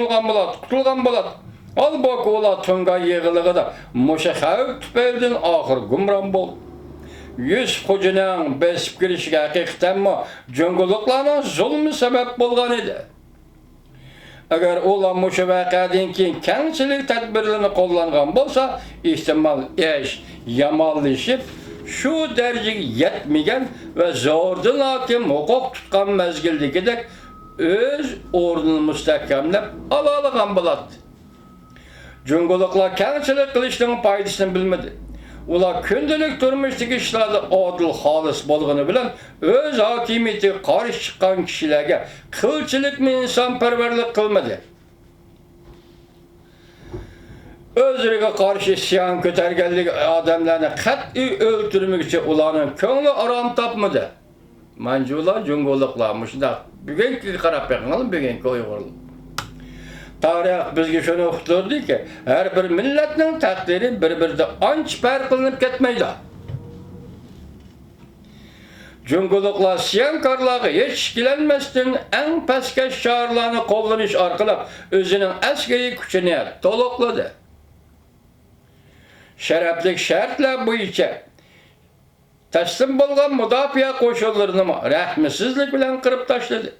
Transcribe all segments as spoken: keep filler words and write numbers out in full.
قۇتۇلغان بولاتتى، قۇتۇلغان بولاتتى. ھالبۇكى، ئۇلار تۇڭگان يېغىنلىقىدا مۇشۇ خەۋپ تۈپەيلىدىن ئاخىر گۇمران بولدى. يۈسۈپ خوجىنىڭ بېسىپ كېلىشىگە ھەقىقەتەنمۇ جۇڭگولۇقلارنىڭ زۇلمى سەۋەب بولغان ئىدى. ئەگەر ئۇلار مۇشۇ ۋەقەدىن كېيىن كەڭچىلىك تەدبىرلىرىنى قوللانغان بولسا، ئېھتىمال ئىش يامانلىشىپ، شۇ دەرىجىگە يەتمىگەن ۋە زوردىن ھاكىم ھوقۇق تۇتقان مەزگىلدىكىدەك ئۆز ئورنىنى مۇستەھكەملەپ ئالالىغان بولاتتى. جۇڭگولۇقلار كەڭچىلىك قىلىشنىڭ پايدىسىنى بىلمىدى. ئۇلار كۈندىلىك تۇرمۇشتىكى ئىشلاردا ئادىل، خالىس بولغىنى بىلەن، ئۆز ھاكىمىيىتىگە قارشى چىققان كىشىلەرگە قىلچىلىكمۇ ئىنسانپەرۋەرلىك قىلمىدى. ئۆزلىرىگە قارشى ئىسيان كۆتەرگەنلىك ئادەملەرنى قەتئىي ئۆلتۈرمىگۈچە ئۇلارنىڭ كۆڭلى ئارام تاپمىدى. مانجۇلار، جۇڭگولۇقلار مۇشۇنداق. بۈگۈنكىگە قاراپ بېقىڭلار، بۈگۈنكى ئۇيغۇرلار. تارىخ بىزگە شۇنى ئۇقتۇردىكى، ھەر بىر مىللەتنىڭ تەقدىرى بىر-بىرىدىن ئانچە پەرقلىنىپ كەتمەيدۇ. جۇڭگولۇقلار ئىسيانكارلارغا ھېچ ئىككىلەنمەستىن ئەڭ پەسكەش چارىلەرنى قوللىنىش ئارقىلىق ئۆزىنىڭ ئەسكىرىي كۈچىنى تولۇقلىدى. شەرەپلىك شەرتلەر بويىچە تەسلىم بولغان مۇداپىئە قوشۇنلىرىنىمۇ رەھمىسىزلىك بىلەن قىرىپ تاشلىدى.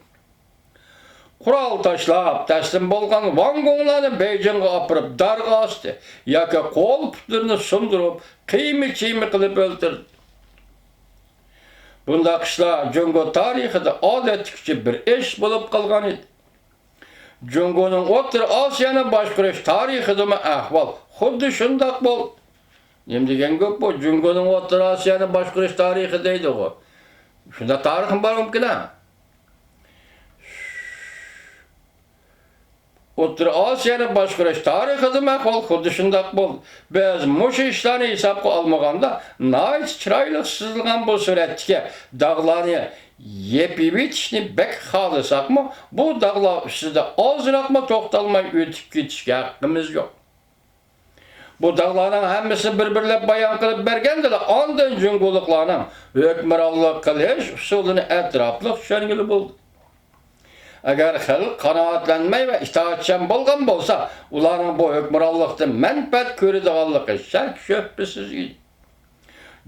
قورال تاشلاپ تەسلىم بولغان ۋاڭ گۇڭلارنى بېيجىڭغا ئاپىرىپ دارغا ئاستى ياكى قول-پۇتلىرىنى سۇندۇرۇپ، قىيما-چىيما قىلىپ ئۆلتۈردى. بۇنداق ئىشلار جۇڭگو تارىخىدا ئادەتتىكىچە بىر ئىش بولۇپ قالغان ئىدى. جۇڭگونىڭ ئوتتۇرا ئاسىيانى باشقۇرۇش تارىخىدىمۇ ئەھۋال خۇددى شۇنداق بولدى. نېمە دېگەن گەپ بۇ؟ جۇڭگونىڭ ئوتتۇرا ئاسىيانى باشقۇرۇش تارىخى دەيدىغۇ. شۇنداق تارىخمۇ بارمىكىن ھە؟ ئوتتۇرا ئاسىيانى باشقۇرۇش تارىخىدىمۇ ئەھۋال خۇددى شۇنداق بولدى. بىز مۇشۇ ئىشلارنى ھېسابقا ئالمىغاندا، ناھايىتى چىرايلىق سىزىلغان بۇ سۈرەتتىكى داغلارنى يېپىۋېتىشنى بەك خالىساقمۇ، بۇ داغلار ئۈستىدە ئازراقمۇ توختالماي ئۆتۈپ كېتىشكە ھەققىمىز يوق. بۇ داغلارنىڭ ھەممىسىنى بىر-بىرلەپ بايان قىلىپ بەرگەندىلا، ئاندىن جۇڭگولۇقلارنىڭ ھۆكۈمرانلىق قىلىش ئۇسۇلىنى ئەتراپلىق چۈشەنگىلى بولدى. ئەگەر خەلق قانائەتلەنمەي ۋە ئىتائەتچان بولغان بولسا، ئۇلارنىڭ بۇ ھۆكۈمرانلىقتىن مەنپەئەت كۆرىدىغانلىقى شەك-شۈبھىسىز ئىدى.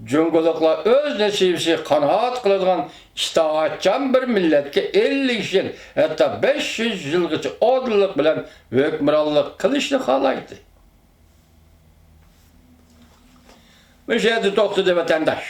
جۇڭگولۇقلار ئۆز نېسىۋىسىگە قانائەت قىلىدىغان ئىتائەتچان بىر مىللەتكە ئەللىك يىل، ھەتتا بەش يۈز يىلغىچە ئادىللىق بىلەن ھۆكۈمرانلىق قىلىشنى خالايتتى. مۇشۇ يەردە توختىدى ۋەتەنداش.